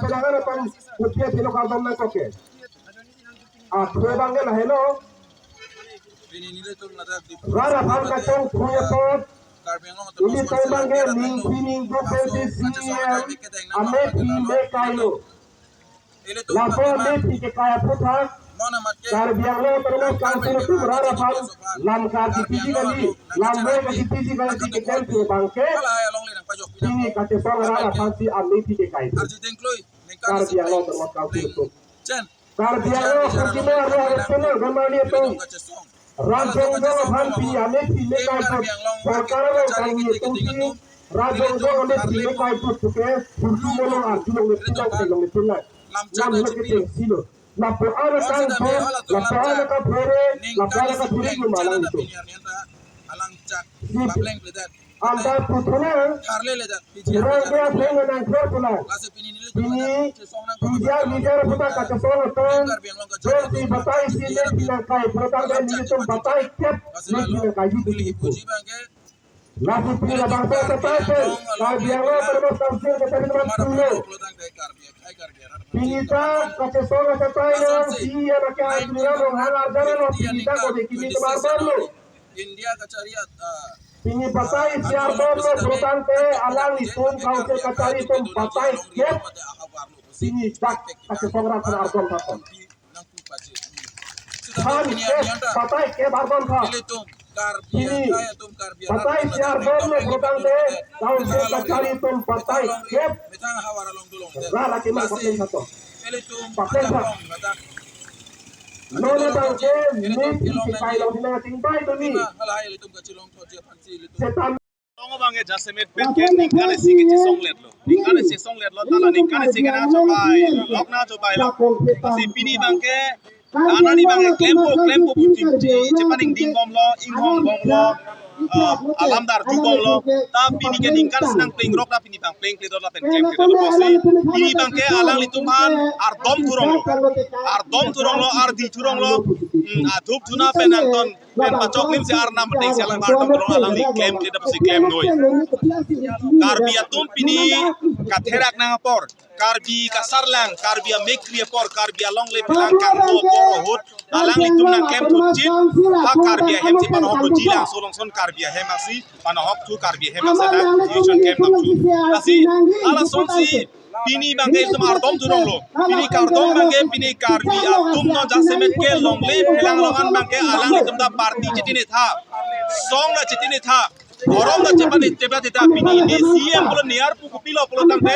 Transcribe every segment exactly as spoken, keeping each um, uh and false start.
Penangan apan utia tilo kardom nangkok ke. Athe abang ke lahelo. Rat aphan kachongthui apot. Ilitum abang ke ningphi ningduk pensi C E M amethi mekailo. Laso amethi kekai aphuthak Karbi Anglong Autonomous Council atum rat aphan lam karjipiji kali, lam noi karjipiji kali si keklem thu abang ke pini kachesong rat aphansi amethi kekai. Karbi Anglong Autonomous Council atum. Karbi Anglong Autonomous Council atum. Rat jongjong aphan pini amethi mekai apot sorkar along kangni atumsi rat jongjong amethi mekai apot puke pursi molong arjulongle pinang kelongle pinang. Lam lake tengsi lo. Lapu-an akangthor, lapu-an akaphere, lapu-an akaphere ke malang itu. Sip. Anta puthuna, orang dia saya menangkar pulang. Pini, puja leader puta kachesong atum, jongsi batai isi ne pinangkai, puta dan nelitum batai kep ne pinangkai di ipu. Lasi pini labangso achatai pen, Karbi Anglong Autonomous Council kachari teman pulo. Pini ta kachesong achatai nang C E M ake Tuliram Ronghang arjan lo, pini ta kode kimi teman pulo. India kachari at, ah, pini batai isi ardom lo, pulotangte alanglitum council kachari atum batai kep. Pini dak kachesong rat ardom tha. Than kep, batai kep ardom tha. Pini batai isi ardom lo, pulotangte council kachari atum batai kep. Rat akemang papleng tha. Papleng tha. Non abang ke methi kekai along si nangchingbai tumi. Setan. Song abang ke jasemet pen ke ningkan isi kachesongletlo. Ningkan isi songletlo, ta la ningkan isi ke nangchobai, lok nangchobailo. Lasi pini abang ke, anani abang ke klempo, klempo pu chingchi, chepaningding bomlo, inghong bomlo, ah, alam darju bomlo. Ta pini ke ningkan isi nangplengrok, ta pini abang plengkle do lapen klemkle do pusi. Pini abang ke alanglitum aphan ardom thuronglo. Ardom thuronglo, ardi thuronglo. Hmm, adhup thuna pen angton pen pachok lim si arnam penang si alang ardom thurong, alangli klemkle do pusi klemnoi. Karbi atum pini katherak nang apor, Karbi kasarlang, Karbi amekkri apor, Karbi alongle phelang kangpo apor ahut alanglitum nangklem thuchit, ha Karbi ahem si panohok lo, Jilangso along ason Karbi ahem asi panohok thu, Karbi ahem asi dak election klem nang thu. Lasi, alasonsi, pini abang ke itum ardom thuronglo. Pini kardom abang ke pini Karbi atum non jasemet ke longle phelang along an abang ke alanglitum ta party chitine tha. Song ta chitine tha. Gorom ta chepa ne chepa tha, pini ne C E M pulo ne arpu kopilo pulotangte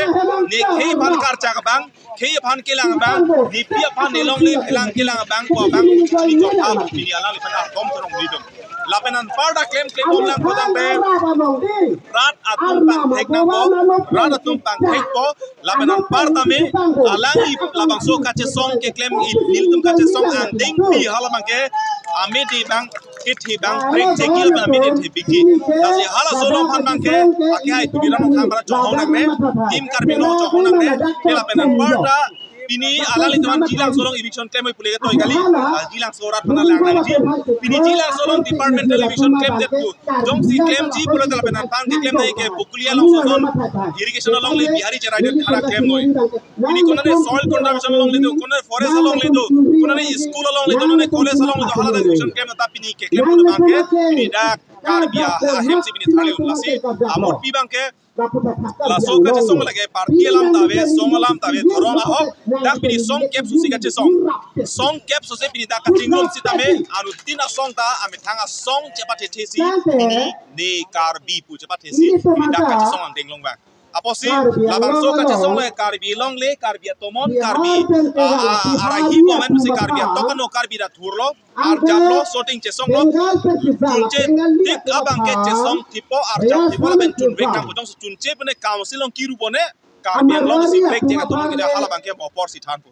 ne khei aphan karchak abang, khei aphan kelang abang, ne pi aphan ne longle phelang kelang abang, ko abang chitine tha, pini alangliphan ardom thurong nelitum. Lapen anparta klemkle bomlang pulotangte rat atum pangthek nangpo, rat atum pangthekpo, lapen anparta me alangli labangso kachesong keklem, nelitum kachesong angdengpi hala abang ke amidi abang, kithi abang, prek cheki lapen amidi thepiki. Lasi halaso along aphan abang ke, ake hai Tuliram Ronghang para chonghong nangne, Team Karbi Anglong chonghong nangne, ke lapen anparta pini alanglitum aphan Jilangso along eviction klem oi pule ke toi kali, ah, Jilangso rat aphan lang nangji. Pini Jilangso along departmental eviction klemdet pu. Jongsi klemji pule ta lapen aphan keklem nai ke Bokolia along ason, irrigation alongle, Bihari Cheraidut thana klemnoi. Pini konane soil conservation alongle do, konane forest alongle do, konane school alongle do, konane college alongle do, hala ta eviction klem ta pini keklem abang ke, pini dak Karbi ahem si pini thale un. Lasi amot pi abang ke, laso kachesong lake party alam ta ave, song alam ta ave, thorong ahok, dak pini song kep susi kachesong. Song kep susi pini dak kachingrum sitame, anutin asong ta, amethang asong chepathethe si, pini ne Karbi pu chepathethe si, pini dak kachesong angdeng long abang. Apotsi, labangso kachesong le Karbi alongle, Karbi atomon, Karbi, ah, ah, arahi momen si Karbi atok ano Karbi ta thurlo. Arjaplo, shooting chesonglo. Chunche tik abang ke chesong thipo, arjap thipo lapen chunvek nang bujong chunche pune council along kiru pune, Karbi Anglong isi vek chek atum ke hala abang ke mo apor si thanpo.